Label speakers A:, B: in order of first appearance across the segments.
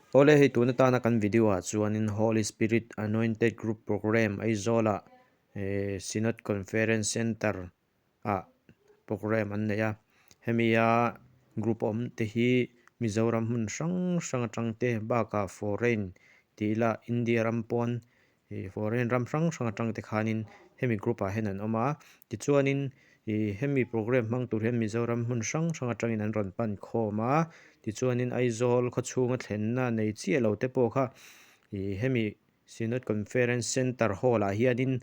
A: Awle hei tun atana kan video ah chuanin Holy Spirit Anointed Group Programme Aizawlah eh Synod Conference Centre ah programme an nei a, hemi a group awm te hi Mizoram hmun hrang hrang atang te bakah foreign tih ila India ram pawn ih foreign ram hrang hrang atang te khanin hemi group ah hian an awm a tichuanin ih hemi programme hmang tur hian Mizoram hmun hrang hrang atangin an rawn pan khawm a tichuanin Aizawl khawchhunga thlenna nei chiah lo te pawh kha ih hemi Synod Conference Centre hall ah hianin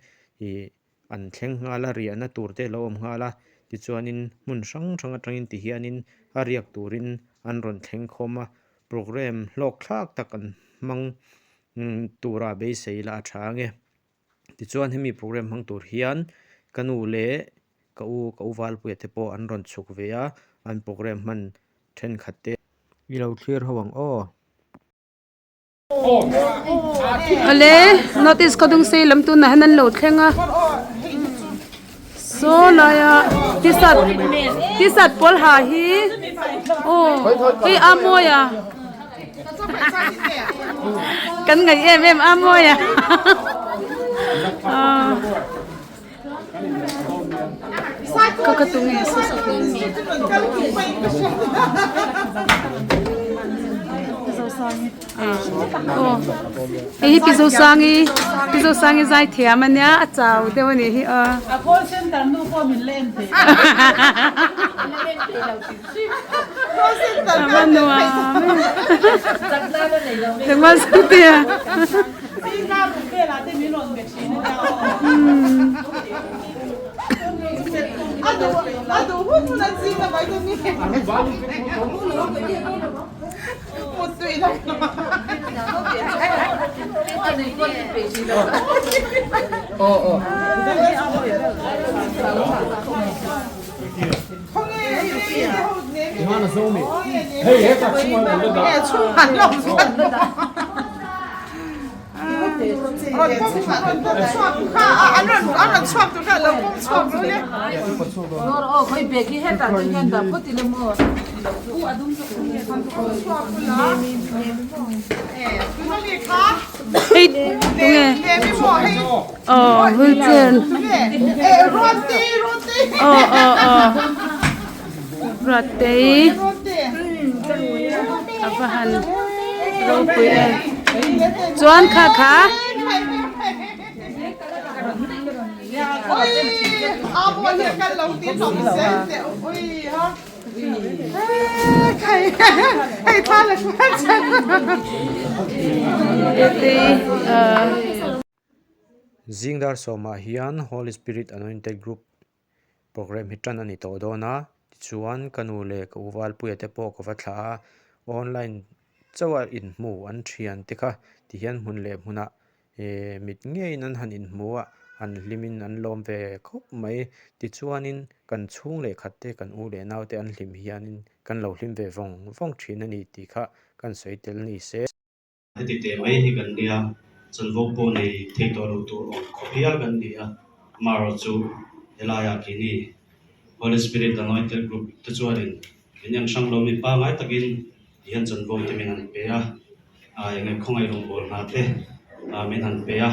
A: ih an thleng nghal a riahna tur te a lo awm nghal a tichuanin hmun hrang hrang atangin ti hianin a riak turin an rawn thleng khawm a programme hlawk thlak tak an hmang tura beisei la a tha ange tichuan hemi programme hmang tur hian ka nu leh ka u ka u valpuia te pawh an rawn chhuk ve a an programme hman thenkhat te i lo thlir ho ang aw.
B: Awle notice khawdung sei lam tunah hian an lo thleng a saw laia t-shirt t-shirt pawl ha hi aw hei a mawi a kan ngaih em em a mawi a aw. Ka ka tu nge sa sa Aw hei hi Pi Zosangi Pi Zosangi zai thiam ania a chau deuh anih hi aw.
C: A call center nu pawh min la en thei.
B: A va nuam e. Engmah chutia. Hei tunge aw wheelchair aw aw aw Ruattei a va han ropui em chuan kha kha
A: Zingdar sawmah hian Holy Spirit Anointed Group Programme hi tan a ni tawh dawn a tichuan ka nu leh ka u Valpuia te pawh ka va thlah a online chauh a inhmu an thian te kha tihian hmun leh hmunah Ehh mit ngeiin an han inhmu a, an hlimin an lawm ve khawp mai. Tichuanin kan chhung leh khat te, kan u leh nau te an hlim hianin kan lo hlim ve vawng vawng thin a ni tih kha kan sawi tel ni se.
D: Heti teh mai hi kan nia, chanvo pawh nei thei tawh lo tur awm khawp hial kan ni a, amaherawh chu helaiah keini Holy Spirit Anointed Group te chuanin min en hrang lo mi pangngai takin Ti hian chanvo te min han pe a, eng nge khawngaih rawngbâwl hna te min han pe a,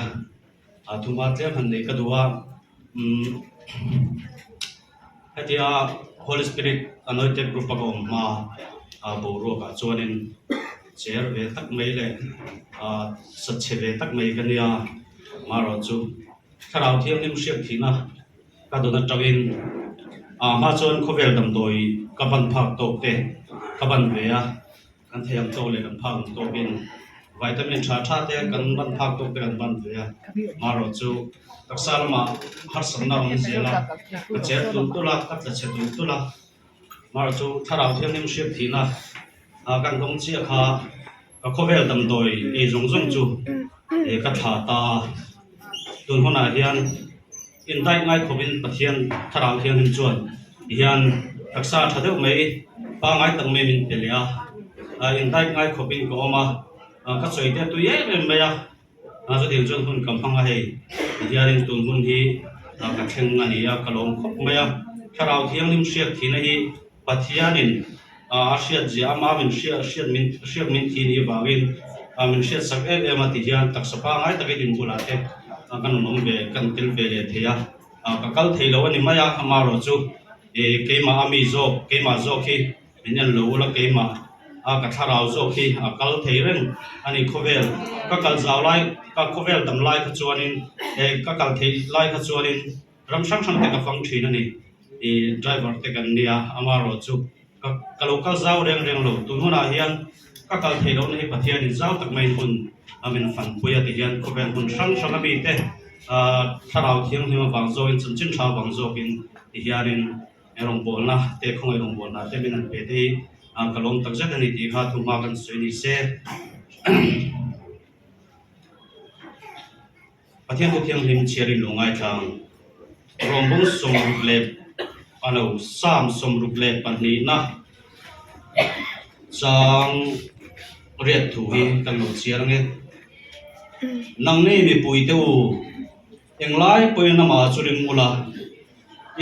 D: thuma tlem han neih ka duh a, umm hetia Holy Spirit Anointed Group a ka awm hma boruakah chuanin cher ve tak mai leh sa chhe ve tak mai ka nia, amaherawhchu Thlarau Thianghlim hriat thihna ka dawn atangin a hma chuan khawvel damdawi ka ban phak tawk te ka ban ve a, kan thei ang tawk leh kan phak ang tawkin vitamin tha tha te kan ban phak tawk te kan ban ve a, marawh chu taksa lamah harsatna a awm zel a, ka cher tulh tulh a, ka tla chhe tulh tulh a, marawh chu thlarau thianghlim hriat thihna kan dawng chiah kha. Ka khawvel damdawi ei zawng zawng chu ka thla ta a, tun hunah hian indaih ngai khawpin Pathian Thlarau Thianghlim chuan tihian taksa tha deuh mai pangngai tak mai min pe leh a, indaih ngai khawpin ka awm a, ka sawi te a tui em em mai a, chutiang chuan hun ka hmang a hei tihianin tun hun hi ka thleng a ni a, ka lawm khawp mai a, Thlarau Thianghlim hriat thihna hi Pathianin. A hriat zia ama min hria hriat min hriak min thi ni avangin min hriat sak em em a ti hian taksa pangai takin inbulah te kan rawn awm ve kan tel ve leh thei a, ka kal thei lo a ni mai a, amaherawh chu keimah a mi zawk keimah zawk hi min en lo ula keimah a ka thlarau zawk hi a kal thei reng a ni khawvel ka kal zau lai ka khawvel dam lai kha chuanin ka kal theih lai kha chuanin Ram hrang hrang te ka fang thin a ni. I driver te kan nia, amaherawh chu ka ka lo kal zau reng reng lo. Tun hunah hian ka kal theih lohna hi Pathianin zau tak maiin hun a min fanpui a ti hian khawvel hmun hrang hrang a mite thlarau thianghlim avang zawkin chanchin tha avang zawkin ti hianin rawngbawlna te khawngaih rawngbawlna te min han pe te hi ka lawm tak zet a ni tih kha thuhma kan sawi ni se. Pathian thu thianghlim chhiarin lo ngaithlang. Rawmbung 66 a lo Psalm 62na chang riat thu hi kan lo chhiar ange. Nangni mipui te u, englai pawhin amah chu ring ula,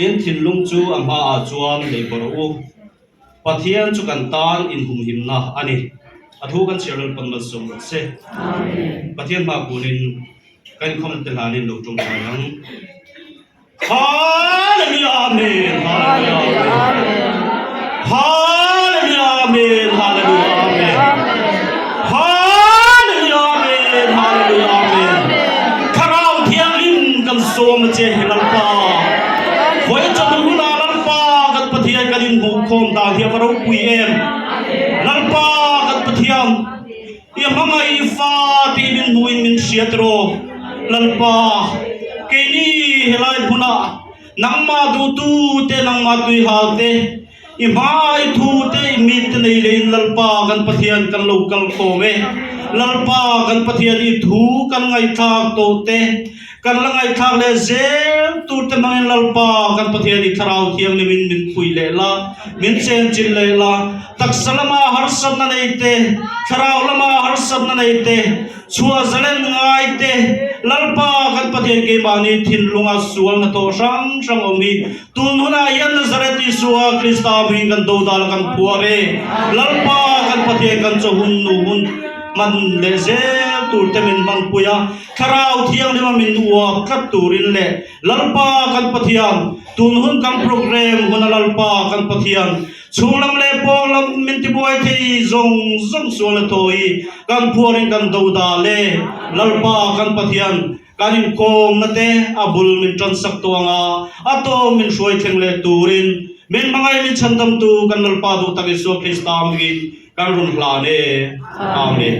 D: in thinlung chu a hmaah chuan nei bawrh u. Pathian chu kan tan inhumhimna a ni. A thu kan chhiar Lalpan malsawm rawh se. Pathian hma kunin kan inkhawmna te hlanin lo tawngtai ang. Hallelujah Amen Hallelujah Amen Hallelujah Amen Hallelujah Amen Hallelujah Amen Hallelujah Amen Thlarau Thianghlim kan sawm a che Lalpa. Khawi chawhnu hunah Lalpa kan Pathian kan inhmuhkhawm dan hi a va ropui em! Lalpa kan Pathian, i hmangaih i fa tih min hmuhin min hriat rawh. Lalpa, keini helai hmunah nangmah duhtu te, nangmah tuihal te, i hmai thu te, i mit te nei leiin Lalpa kan Pathian kan lo kal khawm e. Lalpa kan Pathian i thu kan ngaihthlak tawh te, Kan la ngaihthlak leh zel tur te hmangin Lalpa kan Pathian i Thlarau Thianghlimin min pui leh la, min chenchilh leh la. Taksa lama harsatna nei te, Thlarau lama harsatna nei te, chhuah zalen ngai te, Lalpa kan Pathian keimahni thinlunga sualna tawh hrang hrang awm hi tun hunah hian Nazareth Isua Krista hmingin kan dodal a kan phuar e. Lalpa kan Pathian kan chawhun nu hun hman leh zel tur te min hmanpui a. Thlarau Thianghlima min uap tlat turin leh Lalpa kan Pathian, tun hun kan program huna Lalpa kan Pathian, chhunglam leh pawnglam min tibuai thei zawng zawng sual a thaw hi kan phuarin kan do dah le. Lalpa kan Pathian, kan inkawmna te a bul min tansak tawh anga a tawm min hruai thleng leh turin min hmangaih min chhandamtu kan Lalpa duh tak Isua Krista hmingin kan rawn hlan e. Amen.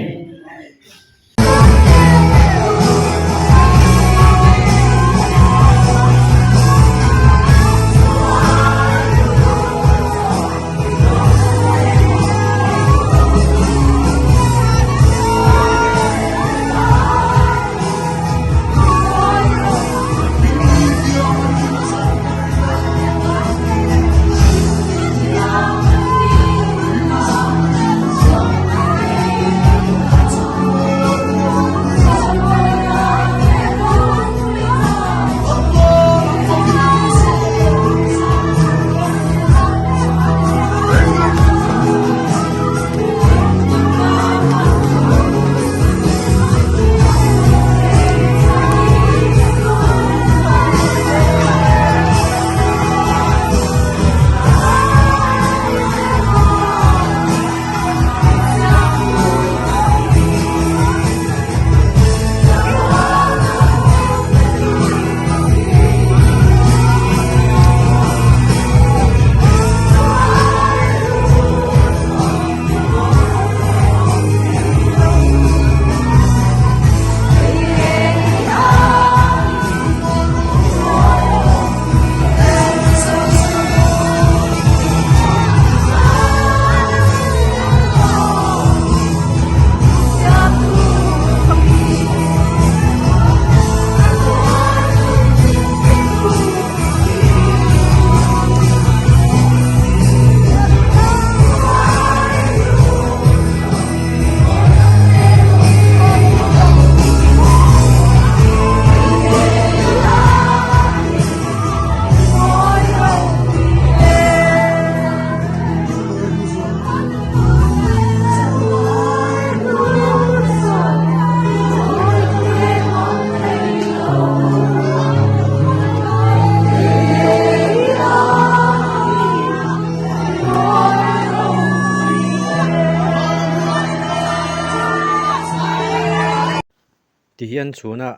A: Tihian chhuna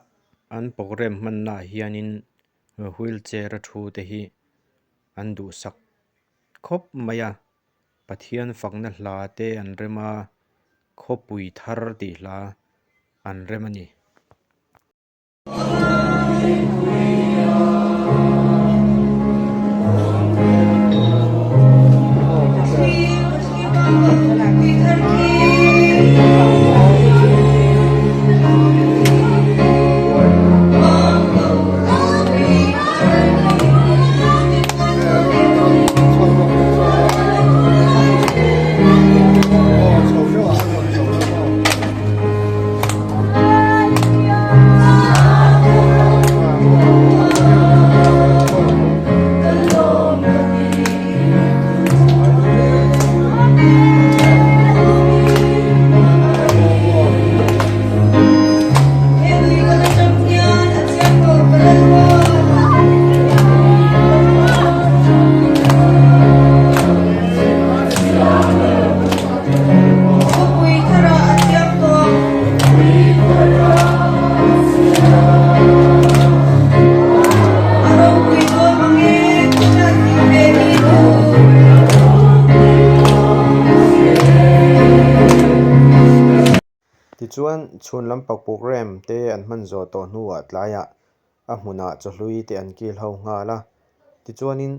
A: an programme hmannaah hianin wheelchair a thu te hi an duhsak khawp mai a, Pathian fakna hla te an rem a, khawpui thar tih hla an rem a ni. Tichuan, chhun lampak programme te an hman zawh tawh hnuah tlaiah a hmunah chawhlui te an kil ho nghal a. Tichuanin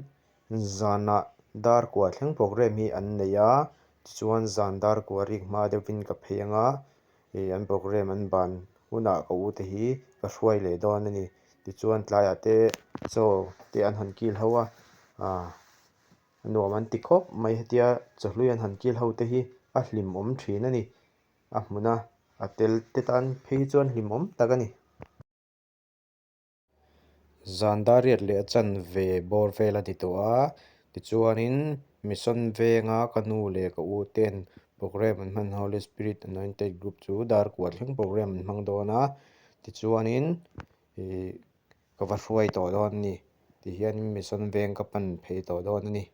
A: zanah dar kua thleng programme hi an nei a, tichuan zan dar kua rik hma deuhin ka phei anga ih an programme an ban hunah ka u te hi ka hruai leh dawn a ni. Tichuan tlaiah te chaw te an han kil ho a, ah nuam an ti khawp mai hetia chawhlui an han kil ho te hi a hlimawm thin a ni. A hmuna a tel te tan phei chuan hlimawm tak a ni. Zan dariat leh a chanve bawr vel a ti tawh a, tichuanin Mission venga ka nu leh ka u ten programme an hman Holy Spirit Anointed Group chu dar kua thleng programme an hmang dawn a, tichuanin ih ka va hruai tawh dawn a ni, tihianin Mission veng ka pan phei tawh dawn a ni.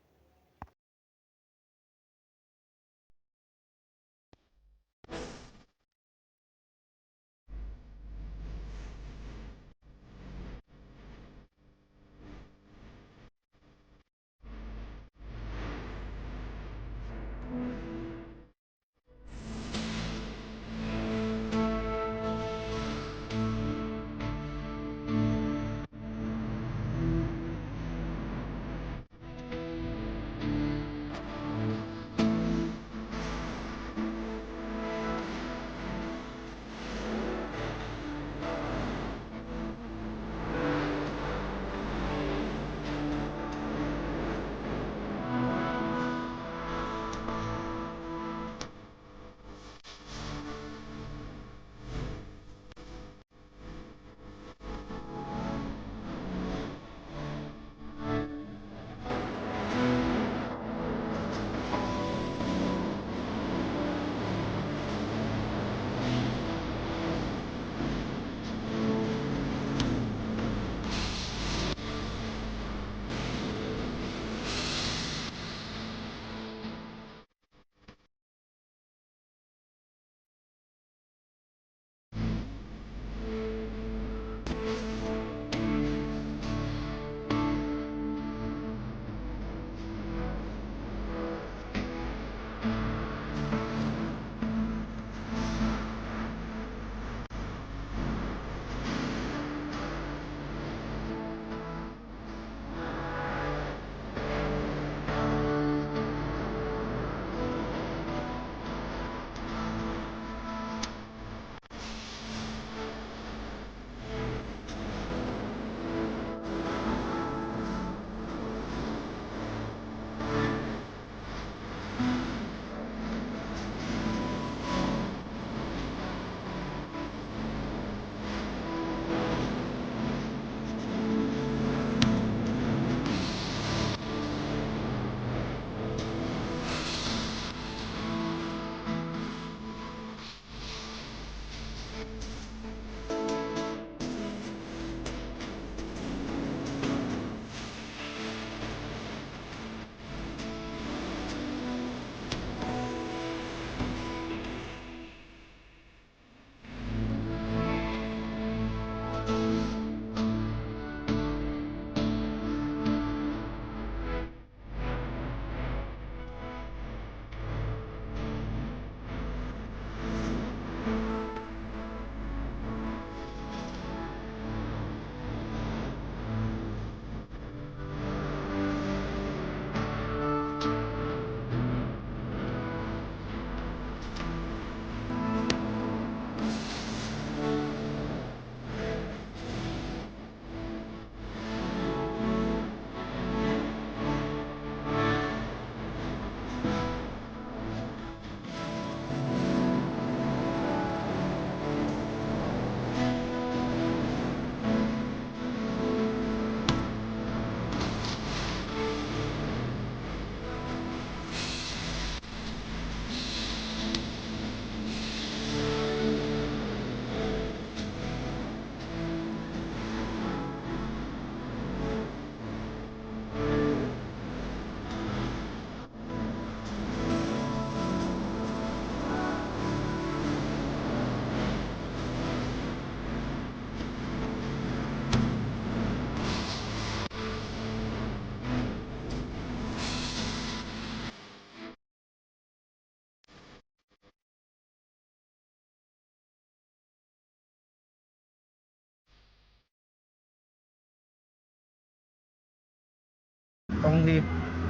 E: Kawng hi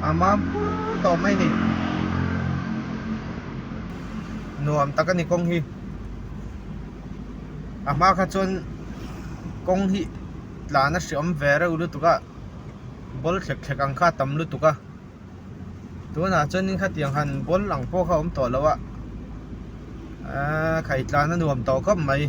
E: a mam pur tawh mai a ni. Nuam tak a ni kawng hi. A hma kha chuan kawng hi tlan a hreawm ve reuh lutuk a ball thlek thlek ang kha a tam lutuk a tunah chuanin khatiang han ball ang pawh kha a awm tawh lo a aaa khaitlan a nuam tawh khawp mai.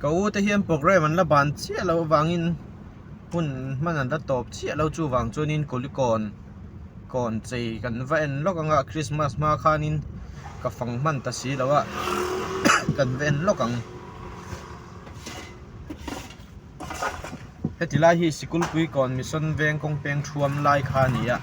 E: Ka u te hian programme an la ban chiah loh avangin hun hman an la tawp chiah lo chuvang chuanin kulikawn kawn chei kan va en lawk ang a Christmas hma khanin ka fang hman ta si lo a kan va en lawk ang. Heti lai hi Sikulpui kawn Mission veng kawng peng thuam lai kha a ni a.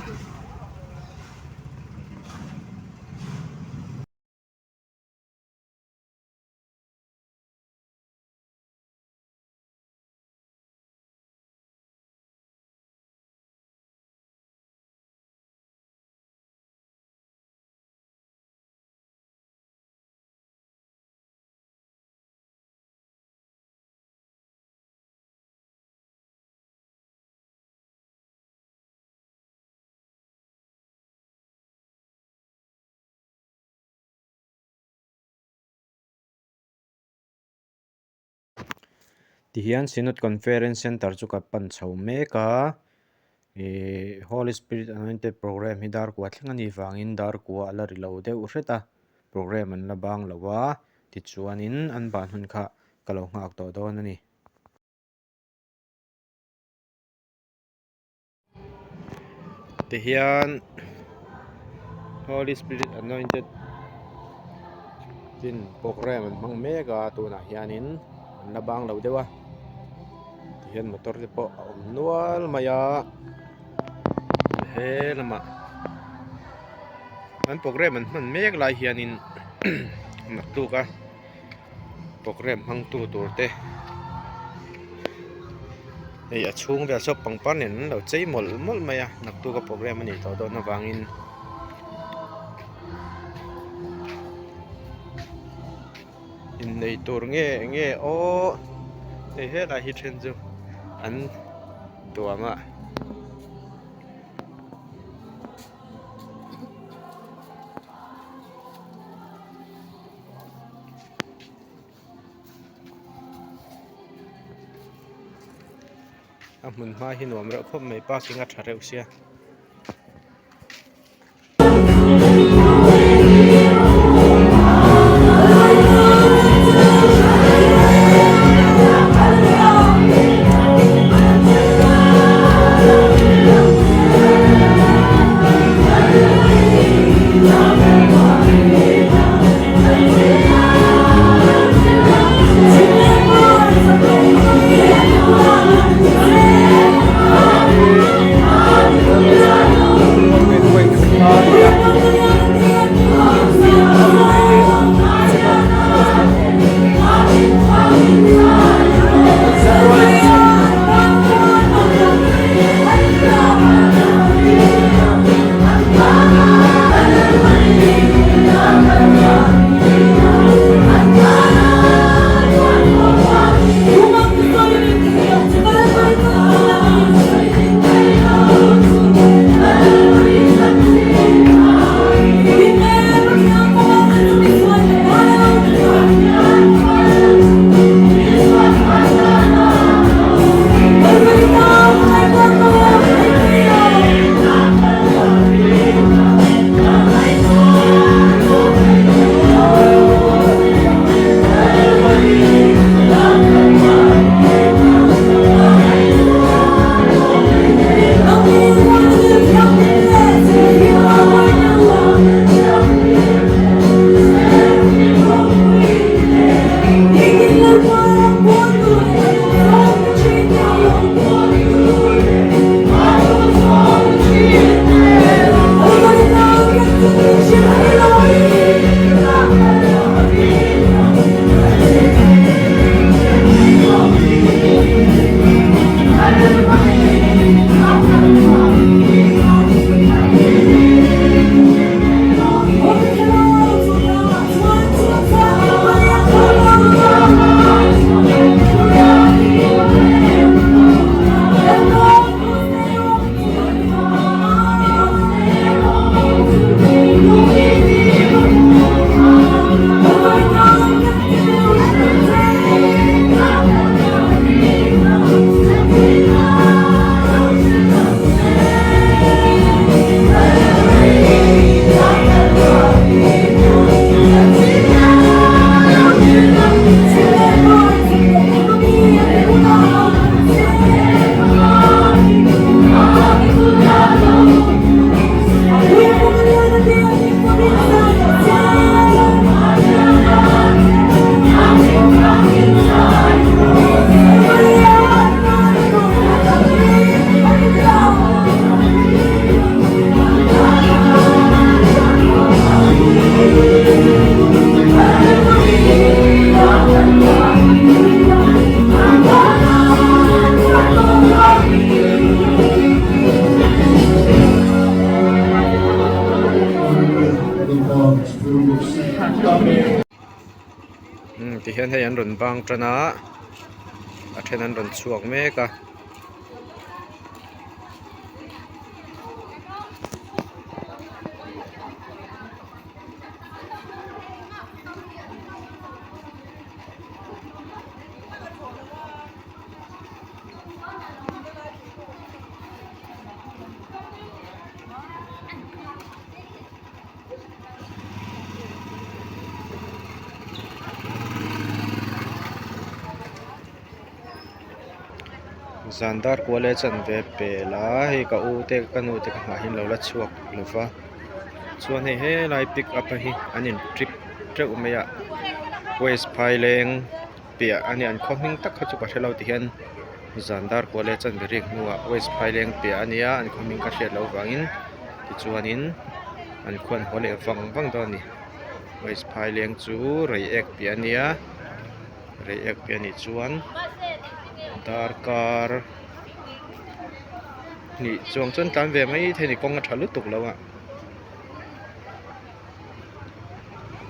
A: Tihian Synod Conference Centre chu ka pan chho mek a ihh Holy Spirit Anointed Programme hi dar kua thleng a nih vangin dar kua a la ri lo deuh hret a programme an la bang lo a tichuanin an ban hun kha ka lo nghak tawh dawn a ni. Tihian Holy Spirit Anointed tin programme an hmang mek a tunah hianin an la bang lo deuh a tihian motor te pawh a awm nual mai a he lamah an programme an hman mek lai hianin naktuk a. Programme hmangtu tur te hei a chhung vel saw pangpar nen an lo chei mawlh mawlh mai a naktuk a programme a nih tawh dawn avangin inneih tur nge nge aw hei helai hi then chu an tuam a. A hmun hma hi nuam reuh khawp mai parking a tha reuh sia. Tihian hei an rawn bang tan a a then an rawn chhuak mek a. Zan dar kual e chanve pel a hei ka u te ka nu te ka nghah hi an lo la chhuak lo va chuan hei helai pick up a hi an in trip teuh mai a waste phaileng piah a nia an khaw hming tak kha chu ka hre lo ti hian zan dar kual e chanve rik hnuah waste phaileng piah a nia an khaw hming ka hriat loh avangin tichuanin an khuan haw leh vang vang dawn a ni waste phaileng chu reiek piah a nia reiek piah a nih chuan darkar hnih chuang chuan tlan ve mai thei a ni kawng a tha lutuk lo a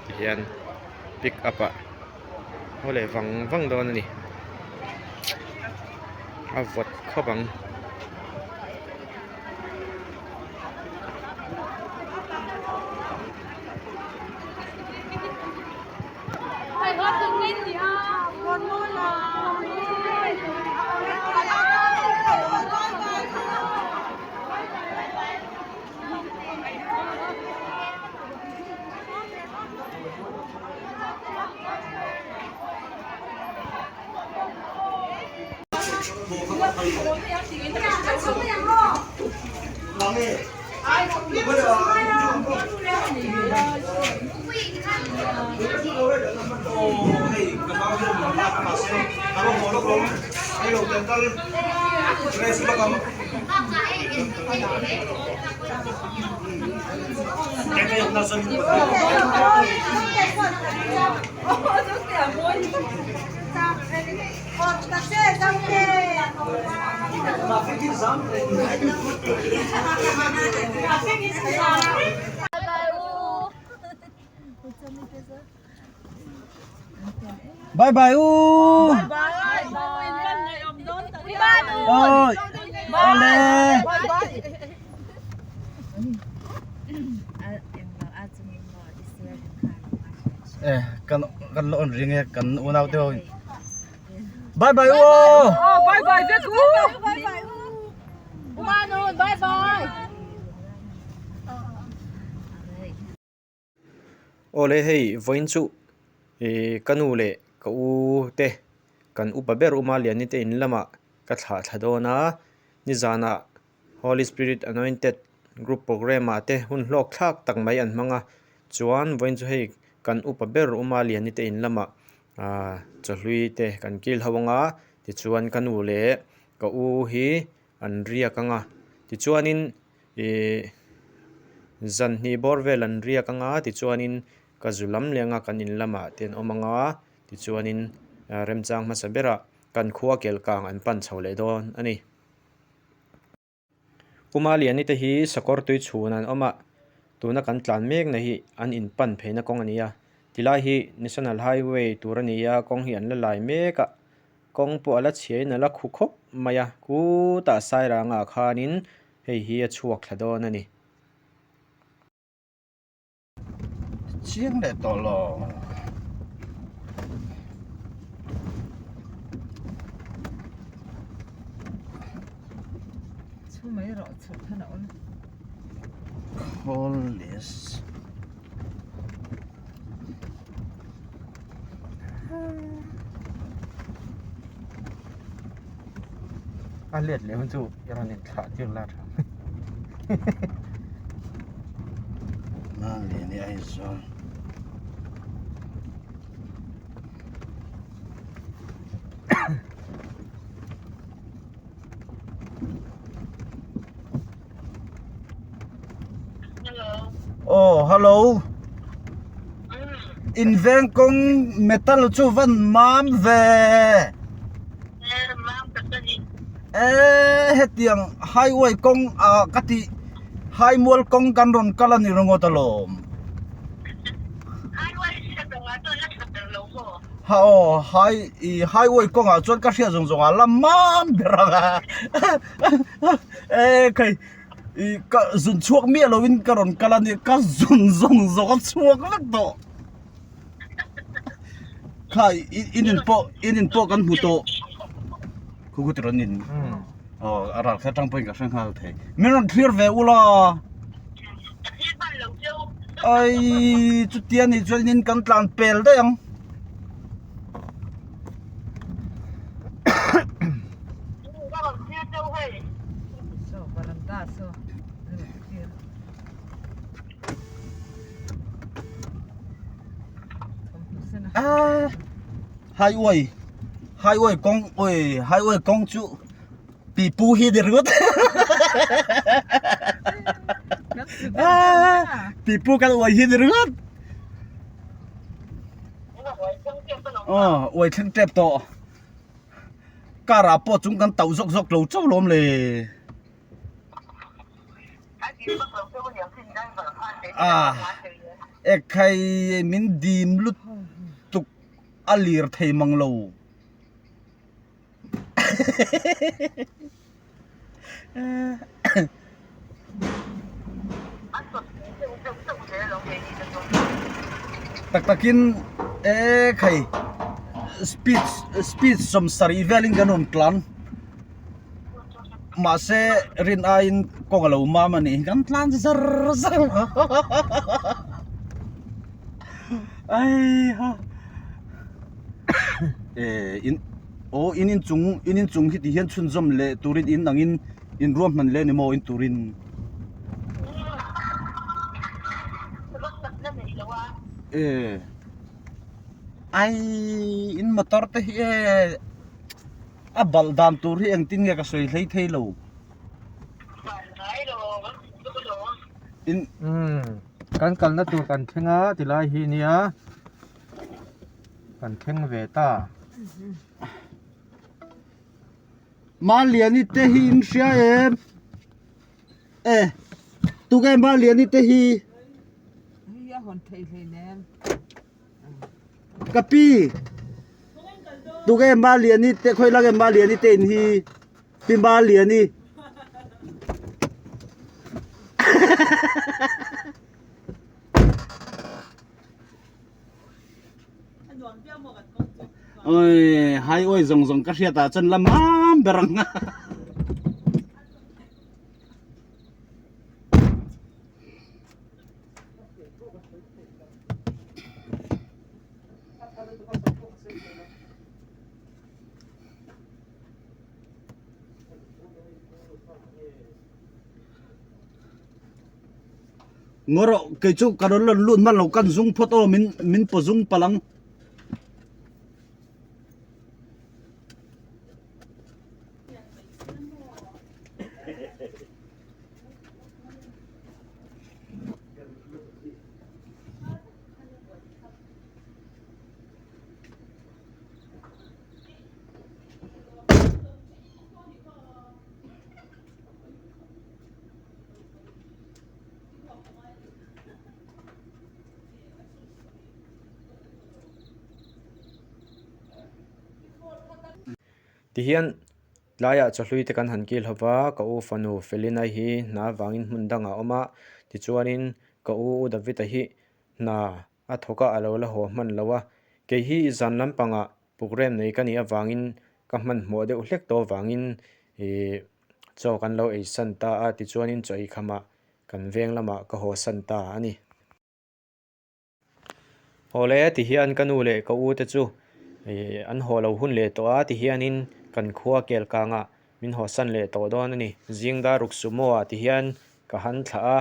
A: tihian pick up ah haw leh vang vang dawn a ni a vawt khawp ang.
E: Bye bye u ôi ole eh kan kan lo on ring e kan unau te ho bye bye u
B: bye bye vek u bye bye
A: Awle hei vawiin chu ihh ka nu leh ka u te kan upa ber uma liani te in lamah ka thlah thla dawn a nizanah Holy Spirit Anointed Group Programme ah te hun hlawk thlak tak mai an hmang a chuan vawiin chu hei kan upa ber uma liani te in lamah ahh chawhlui te kan kil ho ang a tichuan ka nu leh ka u hi an riak ang a tichuanin Ihh zan hnih bawr vel an riak anga tichuanin ka zu lam leng a kan in lamah te an awm anga tichuanin remchang hmasa berah kan khua kelkang an pan chho leh dawn a ni. Puma Liani te hi sakawr tui chhun an awm a tuna kan tlan mek na hi an in pan pheina kawng a ni a tilai hi national highway tur a ni a kawng hi an la lai mek a. Kawng pawh a la chhiain a la khu khawp mai a, kutah Sairangah khanin hei hi a chhuak thla dawn a ni.
E: Chiang leh tawh lo.
C: Chhu mai rawh chhuk khan a awm.
E: Khawllis.
A: A let leh hun chu i rawn in thlah tir la tha.
E: Na le ni ai zawn. Aw hello in veng kawng metal chu van mam ve e hetiang highway kawng ah ka tih haimual kawng kan rawn kal a ni ringawt alawm.
F: Ha aw hai i highway kawngah chuan ka hriat zawng zawng ah la mam ber ang a e khai i ka zun chhuak miah lo in ka rawn kal a ni ka zun zawng zawng a chhuak vek tawh kha i in in pawh in in pawh kan hmu tawh khu khu tirawn in aw a ral kha atang pawhin ka hre nghal thei min rawn thlir ve ula ai chutia nih chuan in kan tlan pel daih ang. Highway highway kawng ui highway kawng chu pipu hi ni ringawt pipu kan uai hi ni ringawt aw uai thleng tep tawh car ah pawh chung kan tauh zawk zawk lo chauh lawm le. Ah ekhai min dim lutuk a lir thei mang lo. Tak takin e khai speed speed sawmsarih velin kan rawn tlan mahse rin aiin kawng a lo mam a nih hi kan tlan zar zar ai ha. Eh in aw in inchung in inchung hi ti hian chhunzawm leh turin in angin in ruahman leh a ni maw in turin. Eh ai in motor te hi e a balh dan tur hi engtin nge ka sawi hlei thei lo. In
E: umm kan kalna tur kan thleng a tilai hi nia. Kan thleng ve ta.
F: Maliani te hi in hria em? E tunge Maliani te hi?
C: Hei a hawn theih hlei nen.
F: Ka pi tunge Maliani te khawi lak nge Maliani te in hi? Pi Maliani. Oi highway zawng zawng ka hriat ah chuan la mam ber ang a. Ngaw rawh kei chu ka rawn rawn lut hman lo kan zung phawt aw min min paw zung palh ang.
A: Tihian tlaiah chawhlui te kan han kil ho va, ka u fanu Felina hi hna vangin hmun dangah a awm a, tichuanin ka u u David-a hi hna a thawk a a lo la haw hman lo a, kei hi zan lampangah program nei ka nih avangin ka hmanhmawh deuh hlek tawh avangin ihh chaw kan lo ei san ta a tichuanin chaw ei khamah kan veng lamah ka haw san ta a ni. Awle tihian ka nu leh ka u te chu ihh an haw lo hun leh tawh a tihianin kan khua kel kangah min haw san leh tawh dawn a ni. Zingdar ruk sumo ah tihian ka han thlah a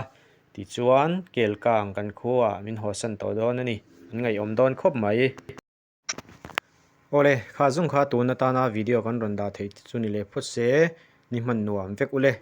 A: tichuan kel kang kan khuaah min haw san tawh dawn a ni. An ngaihawm dawn khawp mai. Awle, kha zung kha tun atana video kan rawn dah theih te chu ni leh phawt se, ni hman nuam vek ule.